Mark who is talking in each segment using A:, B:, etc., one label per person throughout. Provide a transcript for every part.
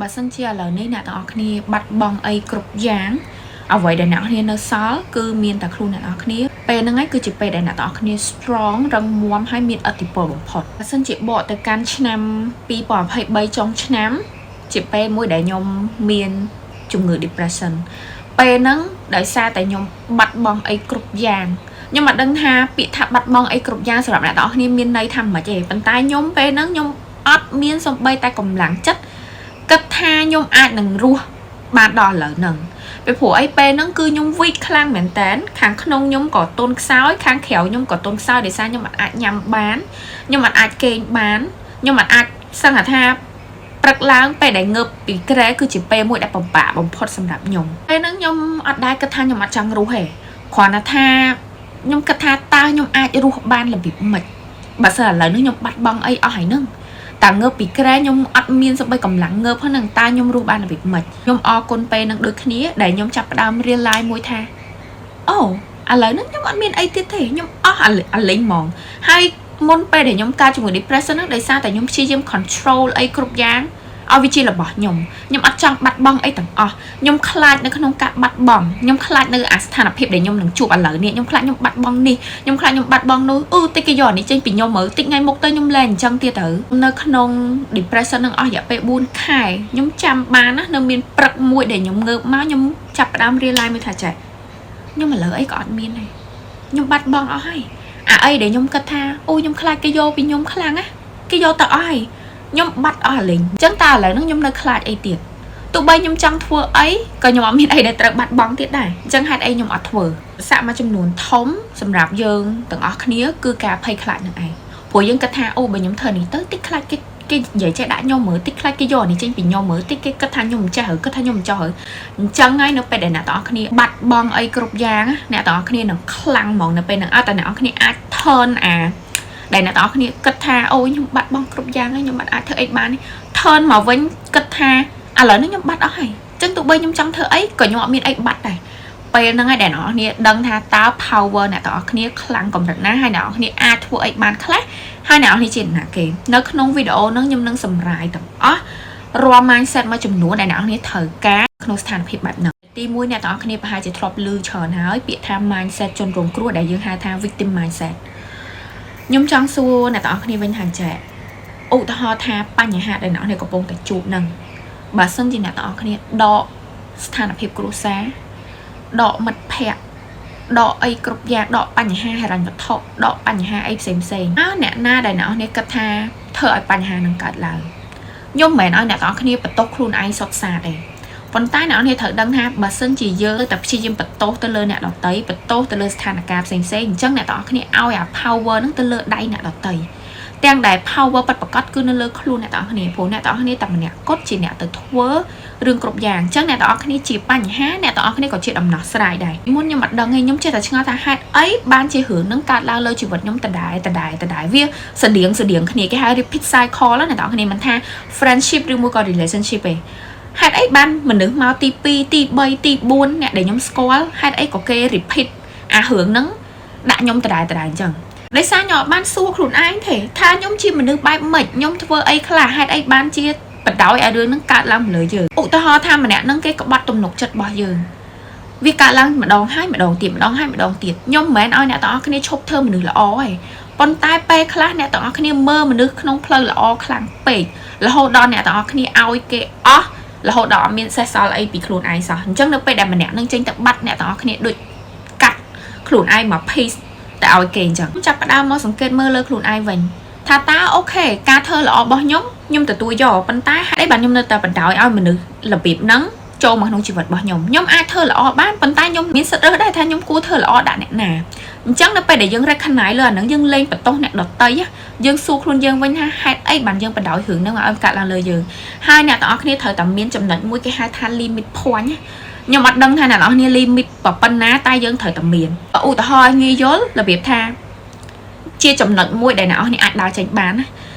A: បើសិនជាឥឡូវនេះអ្នកទាំងអស់គ្នាបាត់បង់អីគ្រប់យ៉ាងអ្វីដែលអ្នកទាំងអស់គ្នានៅសល់គឺមានតែខ្លួនអ្នកទាំងអស់គ្នាពេលហ្នឹងឯងគឺជាពេលដែលអ្នកទាំងអស់គ្នា strong រឹងមាំហើយមានឥទ្ធិពលបំផុតបើសិនជាបកទៅកាន់ឆ្នាំ2023ចុងឆ្នាំជាពេលមួយដែលខ្ញុំមានជំងឺ depression ពេលហ្នឹងដោយសារតែខ្ញុំបាត់បង់អីគ្រប់យ៉ាងខ្ញុំមិនដឹងថាពាក្យថាបាត់បង់អីគ្រប់យ៉ាងសម្រាប់អ្នកទាំងអស់គ្នាមានន័យថាម៉េចទេប៉ុន្តែខ្ញុំពេលហ្នឹងខ្ញុំអត់មានសំបីតែកម្លាំងចិត្តគិតថាខ្ញុំអាចនឹងរស់បានដល់ឥឡូវហ្នឹងពីព្រោះអីពេលហ្នឹងគឺខ្ញុំ weak ខ្លាំងមែនតើខាងក្នុងខ្ញុំក៏ទន់ខ្សោយខាងក្រៅខ្ញុំក៏ទន់ខ្សោយដោយសារខ្ញុំអត់អាចញ៉ាំបានខ្ញុំអត់អាចគេងបានខ្ញុំអត់អាចសឹងថាព្រឹកឡើងពេលដែលងើបពីគ្រែគឺជាពេលមួយដែលពិបាកបំផុតសម្រាប់ខ្ញុំពេលហ្នឹងខ្ញុំអត់ដែលគិតថាខ្ញុំអត់ចង់រស់ទេគ្រាន់តែថាខ្ញុំគិតថាតើខ្ញុំអាចរស់បានរបៀបម៉េចបើសិនឥឡូវនេះខ្ញុំបាត់បង់អីអស់ហើយហ្នឹងតើងើបពីគ្រែខ្ញុំអត់មានសំបីកម្លាំងងើបហ្នឹងតើខ្ញុំរស់បានរបៀបម៉េចខ្ញុំអរគុណពេលហ្នឹងដូចគ្នាដែលខ្ញុំចាប់ផ្ដើម realize មួយថាអូឥឡូវហ្នឹងខ្ញុំអត់មានអីទៀតទេខ្ញុំអស់អាលិញហ្មងហើយមុនពេលដែលខ្ញុំកើតជំងឺ depression ហ្នឹងដោយសារតែខ្ញុំព្យាយាម control អីគ្រប់យ៉ាងឲ្យវាជារបស់ខ្ញុំខ្ញុំអត់ចង់បាត់បង់អីទាំងអស់ខ្ញុំខ្លាចនៅក្នុងការបាត់បង់ខ្ញុំខ្លាចនៅអាស្ថានភាពដែលខ្ញុំនឹងជួបឥឡូវនេះខ្ញុំខ្លាចខ្ញុំបាត់បង់នេះខ្ញុំខ្លាចខ្ញុំបាត់បង់នោះអឺតិចគេយកអានេះចេញពីខ្ញុំមើលតិចថ្ងៃមុខទៅខ្ញុំលែងអញ្ចឹងទៀតទៅនៅក្នុង depression នឹងអស់រយៈពេល4ខែខ្ញុំចាំបានណានៅមានព្រឹកមួយដែលខ្ញុំងើបមកខ្ញុំចាប់ផ្ដើម realize មួយថាចេះខ្ញុំឥឡូវអីក៏អត់មានដែរខ្ញុំបាត់បង់អស់ហើយអាអីដែលខ្ញុំគិតថាអូខ្ញុំខ្លាចគេយកពីខ្ញុំខ្លាំងណាគេយកទៅអស់ហើយខ្ញុំបាត់អស់អាលេងអញ្ចឹងតើឥឡូវហ្នឹងខ្ញុំនៅខ្លាចអីទៀតទោះបីខ្ញុំចង់ធ្វើអីក៏ខ្ញុំអត់មានអីដែលត្រូវបាត់បង់ទៀតដែរអញ្ចឹងហេតុអីខ្ញុំអត់ធ្វើសាក់មួយចំនួនធំសម្រាប់យើងទាំងអស់គ្នាគឺការភ័យខ្លាចនឹងឯងព្រោះយើងគិតថាអូបើខ្ញុំធ្វើនេះទៅតិចខ្លាចគេគេនិយាយចេះដាក់ខ្ញុំមើលតិចខ្លាចគេយកអានេះចេញពីខ្ញុំមើលតិចគេគិតថាខ្ញុំមិនចេះឬគិតថាខ្ញុំមិនចោះឬអញ្ចឹងហើយនៅពេលដែលអ្នកទាំងអស់គ្នាបាត់បង់អីគ្រប់យ៉ាងអ្នកទាំងអស់គ្នានឹងខ្លាំងហ្មងនៅពេលហ្នឹងឲ្យតែអ្នកទាំងអស់គ្នាអាច turn អាដែលអ្នកទាំងអស់គ្នាគិតថាអូខ្ញុំបាត់បង់គ្រប់យ៉ាងហើយខ្ញុំអត់អាចធ្វើអីបានទេ turn មកវិញគិតថាឥឡូវនេះខ្ញុំបាត់អស់ហើយអញ្ចឹងទោះបីខ្ញុំចង់ធ្វើអីក៏ខ្ញុំអត់មានអីបាត់ដែរពេលហ្នឹងហើយដែលអ្នកនរគ្នាដឹងថាតើ power អ្នកទាំងអស់គ្នាខ្លាំងកម្រិតណាហើយអ្នកនរគ្នាអាចធ្វើអីបានខ្លះហើយអ្នកនរគ្នាជាអ្នកណាគេនៅក្នុងវីដេអូហ្នឹងខ្ញុំនឹងសម្រាយទាំងអស់រាល់ mindset មួយចំនួនដែលអ្នកនរគ្នាត្រូវការក្នុងស្ថានភាពបែបហ្នឹងទីមួយអ្នកទាំងអស់គ្នាប្រហែលជាធ្លាប់ឮច្រើនហើយពាក្យថា mindset ជនរងគ្រោះដែលយើងហៅថា victim mindset ខ្ញុំចង់សួរអ្នកទាំងអស់គ្នាវិញថាចែឧទាហរណ៍ថាបញ្ហាដែលអ្នកនរកំពុងតែជួបនឹងបើសិនជាអ្នកទាំងអស់គ្នាដកស្ថានភាពគ្រួសារដកមិត្តភ័ក្តិដកអីគ្រប់យ៉ាងដកបញ្ហាហិរញ្ញវត្ថុដកបញ្ហាអីផ្សេងផ្សេងអើអ្នកណាដែលអ្នកនរគ្នាគិតថាធ្វើឲ្យបញ្ហានឹងកើតឡើងខ្ញុំមិនមែនឲ្យអ្នកទាំងអស់គ្នាបន្ទោសខ្លួនឯងសុទ្ធសាធទេប៉ុន្តែអ្នកនរគ្នាត្រូវដឹងថាបើសិនជាយើងតែព្យាយាមបន្ទោសទៅលើអ្នកដទៃបន្ទោសទៅលើស្ថានភាពផ្សេងផ្សេងអញ្ចឹងអ្នកទាំងអស់គ្នាឲ្យអា power ហ្នឹងទៅលើដៃអ្នកដទៃទាំងដែល power ពិតប្រាកដគឺនៅលើខ្លួនអ្នកទាំងអស់គ្នាព្រោះអ្នកទាំងអស់គ្នាតែម្នាក់គាត់ជាអ្នកទៅធ្វើរឿងគ្រប់យ៉ាងអញ្ចឹងអ្នកទាំងអស់គ្នាជាបញ្ហាអ្នកទាំងអស់គ្នាក៏ជាដំណោះស្រាយដែរមុនខ្ញុំអត់ដឹងទេខ្ញុំចេះតែឆ្ងល់ថាហេតុអីបានជារឿងហ្នឹងកើតឡើងលើជីវិតខ្ញុំដដែលដដែលដដែលវាស្តៀងស្តៀងគ្នាគេហៅ repeat cycle ណាអ្នកទាំងអស់គ្នាមិនថា friendship ឬមួយក៏ relationship ទេហេតុអីបានមនុស្សមកទី2ទី3ទី4អ្នកដែលខ្ញុំស្គាល់ហេតុអីក៏គេ repeat អារឿងហ្នឹងដាក់ខ្ញុំដដែលដដែលអញ្ចឹងដោយសារខ្ញុំអត់បានសួរខ្លួនឯងទេថាខ្ញុំជាមនុស្សបែបម៉េចខ្ញុំធ្វើអីខ្លះហេតុអីបានជាបណ្ដោយឲ្យរឿងហ្នឹងកើតឡើងមកលើយើងឧទាហរណ៍ថាម្នាក់ហ្នឹងគេក្បត់ទំនុកចិត្តរបស់យើងវាកើតឡើងម្ដងហើយម្ដងទៀតម្ដងហើយម្ដងទៀតខ្ញុំមិនមែនឲ្យអ្នកទាំងអស់គ្នាឈប់ធ្វើមនុស្សល្អទេប៉ុន្តែពេលខ្លះអ្នកទាំងអស់គ្នាមើលមនុស្សក្នុងផ្លូវល្អខ្លាំងពេករហូតដល់អ្នកទាំងអស់គ្នាឲ្យគេអស់រហូតដល់អត់មានសេះសល់អីពីខ្លួនឯងសោះអញ្ចឹងនៅពេលដែលម្នាក់នឹងចេញទៅបាត់អ្នកទាំងអស់គ្នាដូចកាត់ខ្លួនឯងមក piece តែឲ្យគេអញ្ចឹងចាប់ផ្ដើមមកសង្កេតមើលលើខ្លួនឯងវិញថាតើ okay ការធ្វើល្អរបស់ខ្ញុំខ្ញុំទទួលយកប៉ុន្តែហេតុអីបានខ្ញុំនៅតែបណ្ដោយឲ្យមនុស្សរបៀបហ្នឹងចូលមកក្នុងជីវិតរបស់ខ្ញុំខ្ញុំអាចធ្វើល្អបានប៉ុន្តែខ្ញុំមានសិទ្ធិរើសដែរថាខ្ញុំគួរធ្វើល្អដាក់អ្នកណាអញ្ចឹងនៅពេលដែលយើង recognize លើអាហ្នឹងយើងលែងបន្ទោសអ្នកដទៃយើងសួរខ្លួនយើងវិញថាហេតុអីបានយើងបណ្ដោយរឿងហ្នឹងឲ្យកើតឡើងលើយើងហើយអ្នកទាំងអស់គ្នាត្រូវតែមានចំណុចមួយគេហៅថា limit point ខ្ញុំអត់ដឹងថាអ្នកនរគ្នា limit ប៉ុណ្ណាតែយើងត្រូវតែមានឧទាហរណ៍ងាយយល់របៀបថាជាចំណុចមួយដែលអ្នកនរគ្នាអាចដើរចេញបានណា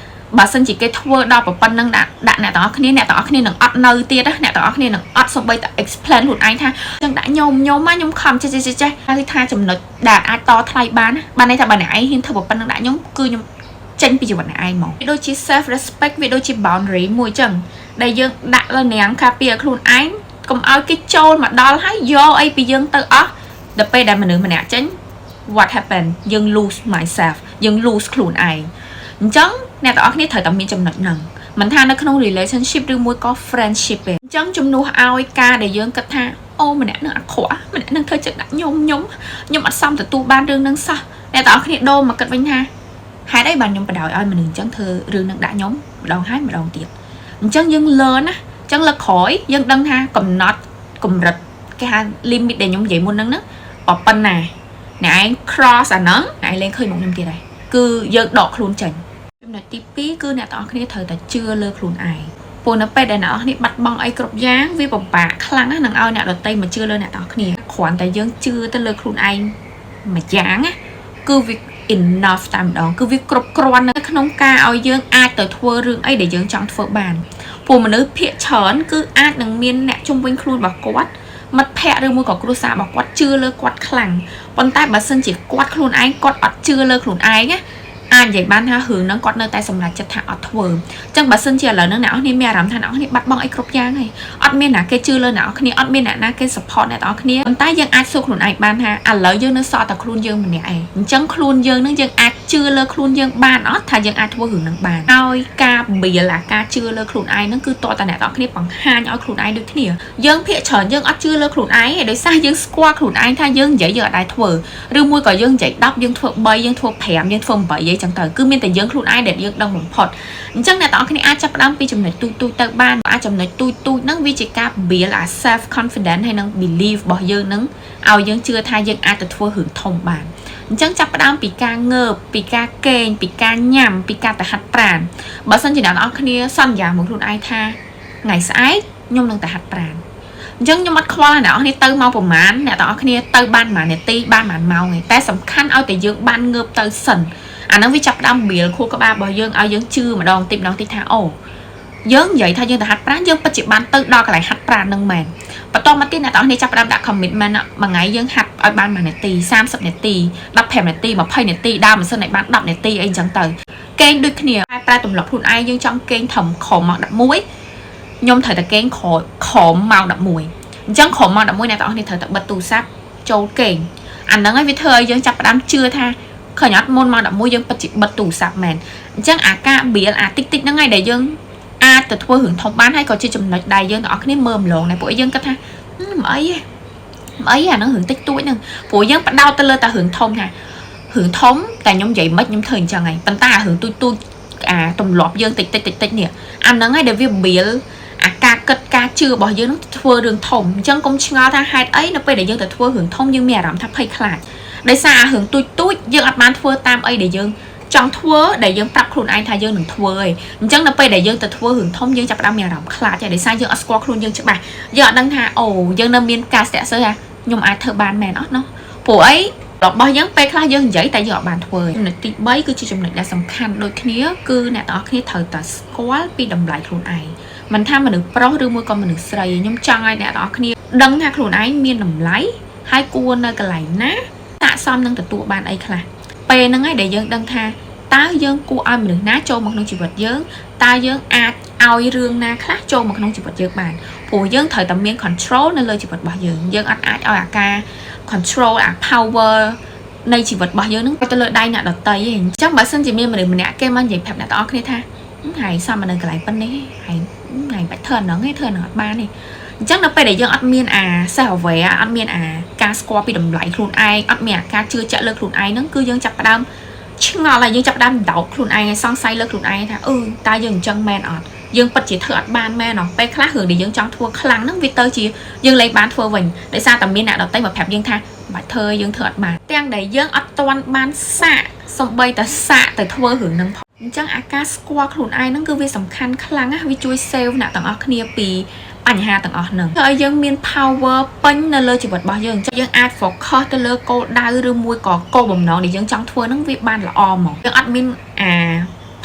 A: បើសិនជាគេធ្វើដល់ប៉ុណ្្នឹងដាក់ដាក់អ្នកទាំងអស់គ្នាអ្នកទាំងអស់គ្នានឹងអត់នៅទៀតណាអ្នកទាំងអស់គ្នានឹងអត់សូម្បីតែ explain ខ្លួនឯងថាចឹងដាក់ខ្ញុំខ្ញុំមកខ្ញុំខំចេះចេះចេះហើយថាចំណុចដែលអាចតថ្លៃបានបានន័យថាបើអ្នកឯងហ៊ានធ្វើប៉ុណ្្នឹងដាក់ខ្ញុំគឺខ្ញុំចេញពីជីវិតអ្នកឯងមកវាដូចជា self respect វាដូចជា boundary មួយចឹង។ ដែលយើងដាក់លើនាងការពារខ្លួនឯងកុំឲ្យគេចូលមកដល់ហើយយកអីពីយើងទៅអស់ដល់ពេលដែលមនុស្សម្នាក់ចេញ what happen? យើង lose myself យើង lose ខ្លួនឯងអញ្ចឹងអ្នកទាំងអស់គ្នាត្រូវតែមានចំណុចហ្នឹងមិនថានៅក្នុង relationship ឬមួយក៏ friendship ទេអញ្ចឹងជំនួសឲ្យការដែលយើងគិតថាអូម្នាក់នឹងអាក្រក់ម្នាក់នឹងធ្វើចិត្តដាក់ខ្ញុំខ្ញុំខ្ញុំអត់សមទទួលបានរឿងហ្នឹងសោះអ្នកទាំងអស់គ្នាដូរមកគិតវិញថាហេតុអីបានខ្ញុំបដ ாய் ឲ្យមនុស្សអញ្ចឹងធ្វើរឿងហ្នឹងដាក់ខ្ញុំម្ដងហើយម្ដងទៀតអញ្ចឹងយើង learn ណាអញ្ចឹងលើកក្រោយយើងដឹងថាកំណត់កម្រិតគេហៅ limit ដែលខ្ញុំនិយាយមុនហ្នឹងណាប៉ុណ្ណាអ្នកឯង cross អាហ្នឹងអ្នកឯងលែងឃើញមុខខ្ញុំទៀតហើយគឺយើងដកខ្លួនចេញចំណុចទី2គឺអ្នកទាំងអស់គ្នាត្រូវតែជឿលើខ្លួនឯងព្រោះនៅពេលដែលអ្នកនរគ្នាបាត់បង់អីគ្រប់យ៉ាងវាពិបាកខ្លាំងណាស់នឹងឲ្យអ្នកដទៃមកជឿលើអ្នកទាំងអស់គ្នាគ្រាន់តែយើងជឿទៅលើខ្លួនឯងមួយយ៉ាងណាគឺវា enough តែម្ដងគឺវាគ្រប់គ្រាន់នៅក្នុងការឲ្យយើងអាចទៅធ្វើរឿងអីដែលយើងចង់ធ្វើបានព្រោះមនុស្សភាគច្រើនគឺអាចនឹងមានអ្នកជុំវិញខ្លួនរបស់គាត់មិត្តភ័ក្តិឬមួយក៏គ្រួសាររបស់គាត់ជឿលើគាត់ខ្លាំងប៉ុន្តែបើសិនជាគាត់ខ្លួនឯងគាត់អត់ជឿលើខ្លួនឯងណាអាចនិយាយបានថារឿងហ្នឹងគាត់នៅតែសម្រេចចិត្តថាអត់ធ្វើអញ្ចឹងបើសិនជាឥឡូវហ្នឹងអ្នកនរគ្នាមានអារម្មណ៍ថាអ្នកនរគ្នាបាត់បង់អីគ្រប់យ៉ាងហើយអត់មានអ្នកគេជឿលើអ្នកនរគ្នាអត់មានអ្នកណាគេ support អ្នកនរគ្នាប៉ុន្តែយើងអាចសួរខ្លួនឯងបានថាឥឡូវយើងនៅសល់តែខ្លួនយើងម្នាក់ឯងអញ្ចឹងខ្លួនយើងនឹងយើងអាចជឿលើខ្លួនយើងបានអត់ថាយើងអាចធ្វើរឿងហ្នឹងបានហើយការ build អាការជឿលើខ្លួនឯងហ្នឹងគឺតើតអ្នកនរគ្នាបង្ហាញឲ្យខ្លួនឯងដូចគ្នាយើងភាគច្រើនយើងអត់ជឿលើខ្លួនឯងទេដោយសារយើងស្គាល់ខ្លួនឯងថាយើងនិយាយយើងអត់ដែរធ្វើឬមួយក៏យើងនិយាយ10យើងធ្វើ3យើងធ្វើ5យើងធ្វើ8អីចឹងទៅគឺមានតែយើងខ្លួនឯងដែលយើងដឹងបំផុតអញ្ចឹងអ្នកទាំងអស់គ្នាអាចចាប់ផ្ដើមពីចំណុចទូចទូចទៅបានអាចចំណុចទូចទូចហ្នឹងវាជាការ build អា self confidence ហើយនិង belief របស់យើងហ្នឹងឲ្យយើងជឿថាយើងអាចទៅធ្វើរឿងធំបានអញ្ចឹងចាប់ផ្ដើមពីការងើបពីការគេងពីការញ៉ាំពីការទៅហាត់ប្រាណបើសិនជាអ្នកទាំងអស់គ្នាសន្យាមកខ្លួនឯងថាថ្ងៃស្អែកខ្ញុំនឹងទៅហាត់ប្រាណអញ្ចឹងខ្ញុំអត់ខ្វល់អ្នកនរគ្នាទៅមកប្រហែលអ្នកទាំងអស់គ្នាទៅបានប្រហែលនាទីបានប្រហែលម៉ោងឯងតែសំខាន់ឲ្យតែយើងបានងើបទៅសិនអាហ្នឹងវាចាប់ផ្ដើម build ខួរក្បាលរបស់យើងឲ្យយើងជឿម្ដងតិចម្ដងតិចថាអូយើងនិយាយថាយើងទៅហាត់ប្រាណយើងពិតជាបានទៅដល់កន្លែងហាត់ប្រាណនឹងមែនបន្តមកទៀតអ្នកទាំងអស់គ្នាចាប់ផ្ដើមដាក់ commitment មួយថ្ងៃយើងហាត់ឲ្យបាន1នាទី30នាទី15នាទី20នាទីដើមម៉ាស៊ីនឲ្យបាន10នាទីអីចឹងទៅគេងដូចគ្នាប្រែទម្លាប់ខ្លួនឯងយើងចង់គេងធំខំម៉ោង11ខ្ញុំត្រូវតែគេងក្រោយក្រោមម៉ោង11អញ្ចឹងក្រោមម៉ោង11អ្នកទាំងអស់គ្នាត្រូវតែបិទទូរស័ព្ទចូលគេងអាហ្នឹងហើយវាធ្វើឲ្យយើងចាប់ផ្ដើមជឿថាឃើញអត់មុនម៉ោង11យើងពិតជាបិទទូរស័ព្ទមែនអញ្ចឹងអាការ build អាតិចតិចហ្នឹងហើយដែលយើងអាចទៅធ្វើរឿងធំបានហើយក៏ជាចំណុចដែលយើងទាំងអស់គ្នាមើលម្លងដែរពួកយើងគិតថាមិនអីទេមិនអីអាហ្នឹងរឿងតិចតួចហ្នឹងព្រោះយើងបដោតទៅលើតែរឿងធំថារឿងធំតែខ្ញុំនិយាយមិនខ្ញុំធ្វើអញ្ចឹងហើយប៉ុន្តែអារឿងទូចទូចអាទម្លាប់យើងតិចតិចតិចតិចនេះអាហ្នឹងហើយដែលវា build អាការគិតការជឿរបស់យើងនឹងធ្វើរឿងធំអញ្ចឹងកុំឆ្ងល់ថាហេតុអីនៅពេលដែលយើងទៅធ្វើរឿងធំយើងមានអារម្មណ៍ថាភ័យខ្លាចដោយសារអារឿងទូចទូចយើងអត់បានធ្វើតាមអីដែលយើងចង់ធ្វើដែលយើងប្រាប់ខ្លួនឯងថាយើងនឹងធ្វើឯងអញ្ចឹងនៅពេលដែលយើងទៅធ្វើរឿងធំយើងចាប់ផ្ដើមមានអារម្មណ៍ខ្លាចហើយដោយសារយើងអត់ស្គាល់ខ្លួនយើងច្បាស់យើងអត់ដឹងថាអូយើងនៅមានការស្ទាក់ស្ទើរថាខ្ញុំអាចធ្វើបានមែនអត់ណោះព្រោះអីរបស់យើងពេលខ្លះយើងនិយាយតែយើងអត់បានធ្វើចំណុចទី3គឺជាចំណុចដែលសំខាន់ដូចគ្នាគឺអ្នកទាំងអស់គ្នាត្រូវតែស្គាល់ពីតម្លៃខ្លួនឯងមិនថាមនុស្សប្រុសឬមួយក៏មនុស្សស្រីខ្ញុំចង់ឲ្យអ្នកទាំងអស់គ្នាដឹងថាខ្លួនឯងមានតម្លៃហើយគួរនៅកន្លែងណាស័ក្តិសមនឹងទទួលបានអីខ្លះពេលហ្នឹងឯងដែលយើងដឹងថាតើយើងគួរឲ្យមនុស្សណាចូលមកក្នុងជីវិតយើងតើយើងអាចឲ្យរឿងណាខ្លះចូលមកក្នុងជីវិតយើងបានព្រោះយើងត្រូវតែមាន control នៅលើជីវិតរបស់យើងយើងអត់អាចឲ្យអាការ control អា power នៃជីវិតរបស់យើងនឹងទៅលើដៃអ្នកដទៃឯងអញ្ចឹងបើសិនជាមានមនុស្សម្នាក់គេមកនិយាយប្រាប់អ្នកទាំងអស់គ្នាថាហើយសមមកនៅកន្លែងប៉ុណ្នេះហើយហើយបាច់ធ្វើអាហ្នឹងឯងធ្វើអាហ្នឹងអត់បានទេអញ្ចឹងនៅពេលដែលយើងអត់មានអា self aware អត់មានអាការស្គាល់ពីតម្លៃខ្លួនឯងអត់មានអាការជឿជាក់លើខ្លួនឯងហ្នឹងគឺយើងចាប់ផ្ដើមឆ្ងល់ហើយយើងចាប់ផ្ដើមដោតខ្លួនឯងឲ្យសង្ស័យលើខ្លួនឯងថាអឺតើយើងអញ្ចឹងមែនអត់យើងពិតជាធ្វើអត់បានមែនអត់ពេលខ្លះរឿងដែលយើងចង់ធ្វើខ្លាំងហ្នឹងវាទៅជាយើងលែងបានធ្វើវិញដោយសារតែមានអ្នកដទៃមកប្រាប់យើងថាបាច់ធ្វើយើងធ្វើអត់បានទាំងដែលយើងអត់ទាន់បានសាកសំបីតែសាកទៅធ្វើរឿងហ្នឹងផងអញ្ចឹងអាការស្គាល់ខ្លួនឯងហ្នឹងគឺវាសំខាន់ខ្លាំងណាស់វាជួយ save អ្នកទាំងអស់គ្នាពីបញ្ហាទាំងអស់ហ្នឹងធ្វើឲ្យយើងមាន power ពេញនៅលើជីវិតរបស់យើងអញ្ចឹងយើងអាច focus ទៅលើគោលដៅឬមួយក៏គោលបំណងដែលយើងចង់ធ្វើហ្នឹងវាបានល្អហ្មងយើងអត់មានអា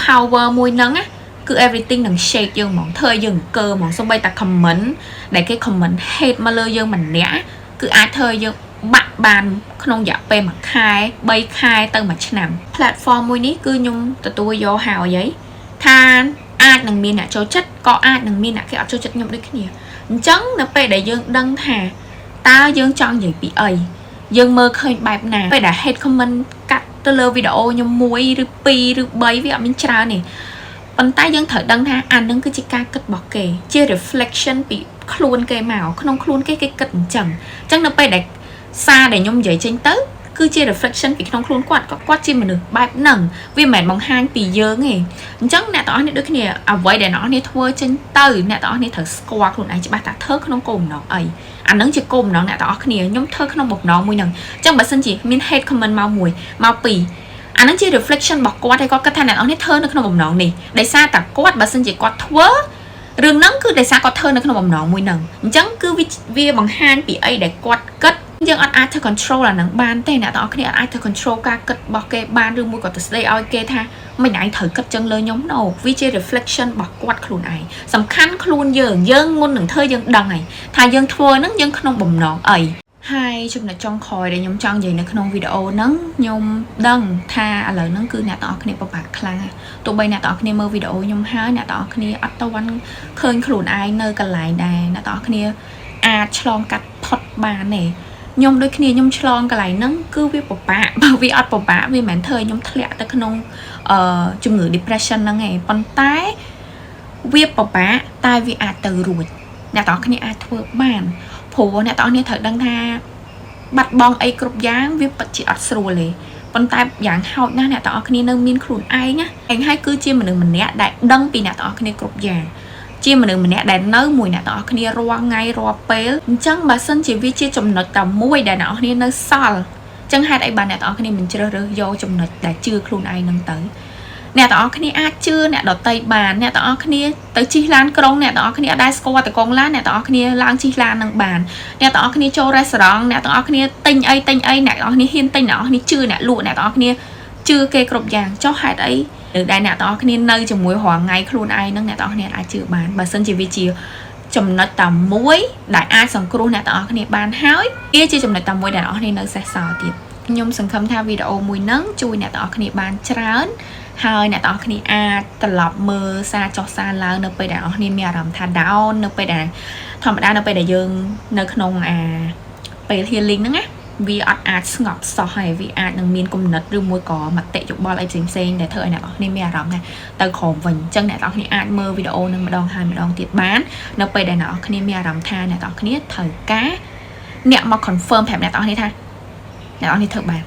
A: power មួយហ្នឹងណាគឺ everything នឹង shake យើងហ្មងធ្វើឲ្យយើងអង្គើហ្មងសូម្បីតែ comment ដែលគេ comment hate មកលើយើងម្នាក់គឺអាចធ្វើឲ្យយើងបាក់បានក្នុងរយៈពេល1ខែ3ខែទៅ1ឆ្នាំ platform មួយនេះគឺខ្ញុំទទួលយកហើយហីថា អាចនឹងមានអ្នកចូលចិត្តក៏អាចនឹងមានអ្នកគេអត់ចូលចិត្តខ្ញុំដូចគ្នាអញ្ចឹងនៅពេលដែលយើងដឹងថាតើយើងចង់និយាយពីអីយើងមើលឃើញបែបណាពេលដែល hate comment កាត់ទៅលើវីដេអូខ្ញុំមួយឬ2ឬ3វាអត់មានច្រើនទេប៉ុន្តែយើងត្រូវដឹងថាអានឹងគឺជាការគិតរបស់គេជា reflection ពីខ្លួនគេមកក្នុងខ្លួនគេគេគិតអញ្ចឹងអញ្ចឹងនៅពេលដែលសារដែលខ្ញុំនិយាយចេញទៅគឺជា reflection ពីក្នុងខ្លួនគាត់ក៏គាត់ជាមនុស្សបែបហ្នឹងវាមិនមែនបង្ហាញពីយើងទេអញ្ចឹងអ្នកទាំងអស់នេះដូចគ្នាអ្វីដែលអ្នកទាំងអស់នេះធ្វើចេញទៅអ្នកទាំងអស់នេះត្រូវស្គាល់ខ្លួនឯងច្បាស់ថាធ្វើក្នុងគោលបំណងអីអាហ្នឹងជាគោលបំណងអ្នកទាំងអស់គ្នាខ្ញុំធ្វើក្នុងបំណងមួយហ្នឹងអញ្ចឹងបើសិនជាមាន hate comment មកមួយមកពីរអាហ្នឹងជា reflection របស់គាត់ហើយគាត់គិតថាអ្នកទាំងអស់នេះធ្វើនៅក្នុងបំណងនេះដោយសារតែគាត់បើសិនជាគាត់ធ្វើរឿងហ្នឹងគឺដោយសារគាត់ធ្វើនៅក្នុងបំណងមួយហ្នឹងអញ្ចឹងគឺវាបង្ហាញពីអីដែលគាត់គិតយើងអត់អាចធ្វើ control អាហ្នឹងបានទេអ្នកទាំងអស់គ្នាអត់អាចធ្វើ control ការគិតរបស់គេបានឬមួយក៏ទៅស្ដីឲ្យគេថាមិនឯងត្រូវគិតចឹងលើខ្ញុំ no វាជា reflection របស់គាត់ខ្លួនឯងសំខាន់ខ្លួនយើងយើងមុននឹងធ្វើយើងដឹងហើយថាយើងធ្វើហ្នឹងយើងក្នុងបំណងអីហើយចំណុចចុងក្រោយដែលខ្ញុំចង់និយាយនៅក្នុងវីដេអូហ្នឹងខ្ញុំដឹងថាឥឡូវហ្នឹងគឺអ្នកទាំងអស់គ្នាពិបាកខ្លាំងទោះបីអ្នកទាំងអស់គ្នាមើលវីដេអូខ្ញុំហើយអ្នកទាំងអស់គ្នាអត់ទាន់ឃើញខ្លួនឯងនៅកន្លែងដែរអ្នកទាំងអស់គ្នាអាចឆ្លងកាត់ផុតបានទេខ្ញុំដូចគ្នាខ្ញុំឆ្លងកន្លែងហ្នឹងគឺវាពិបាកបើវាអត់ពិបាកវាមិនមែនធ្វើឲ្យខ្ញុំធ្លាក់ទៅក្នុងអឺជំងឺ depression ហ្នឹងឯងប៉ុន្តែវាពិបាកតែវាអាចទៅរួចអ្នកទាំងអស់គ្នាអាចធ្វើបានព្រោះអ្នកទាំងអស់គ្នាត្រូវដឹងថាបាត់បង់អីគ្រប់យ៉ាងវាពិតជាអត់ស្រួលទេប៉ុន្តែយ៉ាងហោចណាស់អ្នកទាំងអស់គ្នានៅមានខ្លួនឯងណាឯងហើយគឺជាមនុស្សម្នាក់ដែលដឹងពីអ្នកទាំងអស់គ្នាគ្រប់យ៉ាងជាមនុស្សម្នាក់ដែលនៅមួយអ្នកទាំងអស់គ្នារាល់ថ្ងៃរាល់ពេលអញ្ចឹងបើសិនជាវាជាចំណុចតែមួយដែលអ្នកទាំងអស់គ្នានៅសល់ចឹងហេតុអីបានអ្នកទាំងអស់គ្នាមិនជ្រើសរើសយកចំណុចដែលជឿខ្លួនឯងនឹងទៅអ្នកទាំងអស់គ្នាអាចជឿអ្នកដទៃបានអ្នកទាំងអស់គ្នាទៅជិះឡានក្រុងអ្នកទាំងអស់គ្នាអត់ដែលស្គាល់តកងឡានអ្នកទាំងអស់គ្នាឡើងជិះឡាននឹងបានអ្នកទាំងអស់គ្នាចូលរេស្តូរ៉ង់អ្នកទាំងអស់គ្នាទិញអីទិញអីអ្នកទាំងអស់គ្នាហ៊ានទិញអ្នកទាំងអស់គ្នាជឿអ្នកលក់អ្នកទាំងអស់គ្នាជឿគេគ្រប់យ៉ាងចុះហេតុអីឬដែលអ្នកទាំងអស់គ្នានៅជាមួយរាល់ថ្ងៃខ្លួនឯងនឹងអ្នកទាំងអស់គ្នាអាចជឿបានបើសិនជាវាជាចំណុចតែមួយដែលអាចសង្គ្រោះអ្នកទាំងអស់គ្នាបានហើយវាជាចំណុចតែមួយដែលអ្នកទាំងអស់គ្នានៅសេសសល់ទៀតខ្ញុំសង្ឃឹមថាវីដេអូមួយហ្នឹងជួយអ្នកទាំងអស់គ្នាបានច្រើនហើយអ្នកទាំងអស់គ្នាអាចត្រឡប់មើលសារចុះសារឡើងនៅពេលដែលអ្នកគ្នាមានអារម្មណ៍ថា down នៅពេលដែលធម្មតានៅពេលដែលយើងនៅក្នុងអាពេល healing ហ្នឹងណាវាអត់អាចស្ងប់សោះហើយវាអាចនឹងមានគំនិតឬមួយក៏មតិយោបល់អីផ្សេងផ្សេងដែលធ្វើឲ្យអ្នកទាំងអស់គ្នាមានអារម្មណ៍ថាទៅក្រោមវិញអញ្ចឹងអ្នកទាំងអស់គ្នាអាចមើលវីដេអូនឹងម្ដងហើយម្ដងទៀតបាននៅពេលដែលអ្នកទាំងអស់គ្នាមានអារម្មណ៍ថាអ្នកទាំងអស់គ្នាត្រូវការអ្នកមក confirm ប្រាប់អ្នកទាំងអស់គ្នាថាអ្នកទាំងអស់គ្នាធ្វើបាន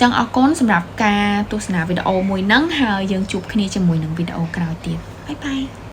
A: ចឹងអរគុណសម្រាប់ការទស្សនាវីដេអូមួយហ្នឹងហើយយើងជួបគ្នាជាមួយនឹងវីដេអូក្រោយទៀត bye bye.